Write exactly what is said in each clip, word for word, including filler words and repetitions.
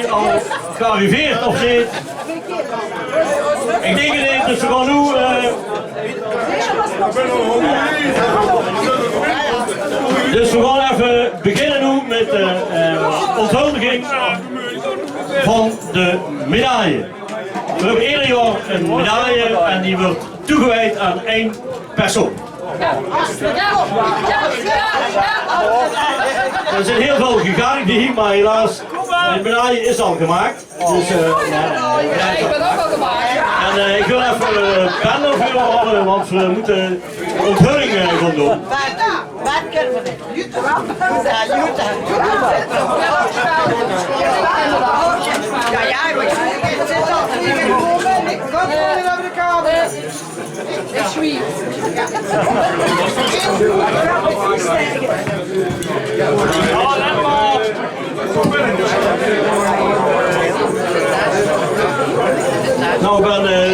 Al gearriveerd of neet? Ik dink 't neet, dus we gaon noe, eh, dus we gaon effe beginne noe mit de, eh, onthuldiging van de medaille. We hebbe eder jaor ein medaille en die wuuert toegewijd aan ein persoon. D'r zeen hiel väöl gegaank die, maar helaas, de medaille is al gemaak. Dus, eh, ja, ik ben ook al gemaakt. En, eh, ik wil effe, eh, Ben d'rveur hebbe, want we mótte de onthulling, eh, gaon doon. Wat kunnen we? Jutta. Ja, Jutta. Ja, ja, we kunnen het zelf. Nou, Ben, eh,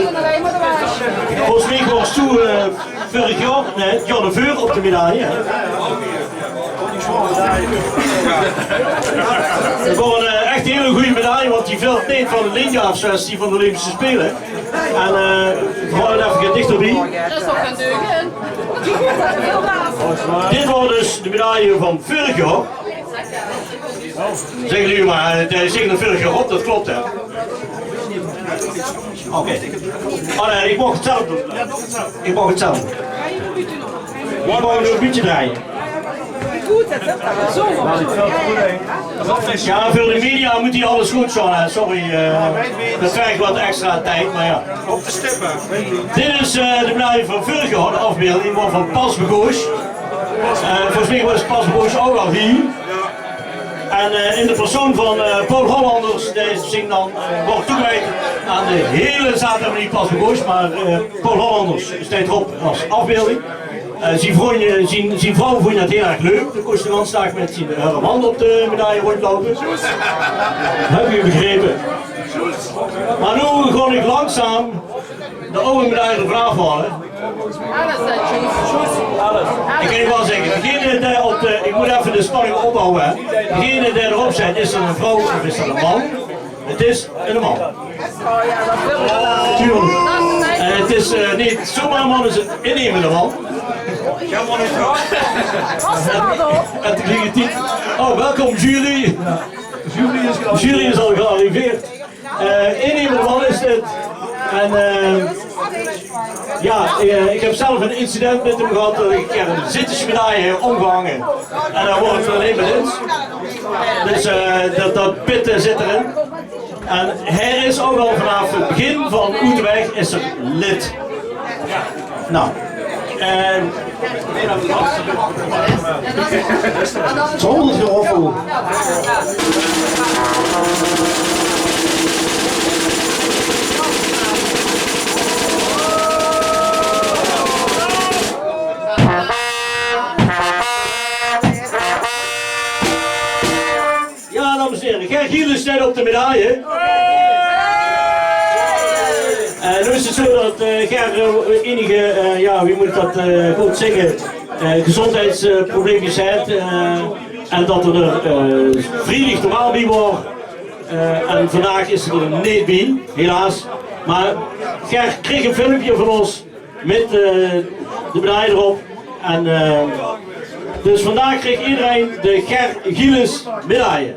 volges mich waors doe, eh, veurig jaor, nee, 't jaor d'rveur op de medaille, hè? Het waor ein, eh, ech ein hiel gooj medaille, want die vilt neet van de linj aaf, zoewie die van de Olympische Spele. En, eh, we gaon effe get dichterbie. Dat is toch geen deugd? Dit waor dus de medaille van veurig jaor. Zeg 't noe maar, eh, zeg 't veurig jaor op, dat klop, hè? Oké. Oh nee, ik maag 't zelf doon. Ik maag 't zelf doon. Ik maag 't nog ein bietje drejje. Ja, veur de media mót hie alles good staon, hè. Sorry, eh, dat verg wat extra tied, maar ja. Dit is, eh, de medaille van veurig jaor, de afbeelding, waor van Pas Begoos. Eh, volges mich waor Pas Begoos ouch al hie. En, eh, in de persoon van, eh, Paul Hollanders, dae zich dan, eh, waor toegewijd aan de hiele zaterdag Pas Begoos, maar, eh, Paul Hollanders steit d'rop es afbeelding. Eh, zien vrouw, zien, zien vrouw vónj 't hiel erg leuk. Dae kós de ganse daag mit zien, eh, man op de medaille róndjloupe. Höb ich begrepe. Maar noe gaon ich langzaam de aw medaille d'rvaanaaf haole. Alles, hè, Sjoerd? Alles. Ich kan waal zegge, degene dae op de, ich mót effe de spanning opbouwe, hè. Degene dae d'rop zit, is dat ein vrouw of is dat ein man? 't Is ein man. Tuurlijk. En 't is, eh, neet zomaar ein man, 't is ein innemende man. Uit de Griekse tied. Oh, welkom, jury. Jury is al gearriveerd. Eh, innemende man is dit. En, eh, ja, eh, ich höb zelf ein incident mit häöm gehad dat ich ein keer ein zitjesmedaille höb ómgehange. En dan waor 't allein maar dit. Dus, eh, dat, dat pitte zit d'rin. En hae is ouch al vanaaf 't begin van Oeteweg is 'r lid. Nou, en zónger geroffel. Ja, dames en here, Ger Gielis steit op de medaille. Eh, noe is 't zoe dat, eh, Ger, eh, einige, eh, ja, wie mót ich dat, eh, good zègke, eh, gezóndheidsprobleempjes haet, eh, en dat 'r, eh, vriedig normaal bie waor. Eh, en vandaag is 'r d'r neet bie, helaas. Maar Ger kreeg ein filmpje van ós mit, eh, de medaille d'rop. En, eh, dus vandaag kreeg ederein de Ger Gielis medaille.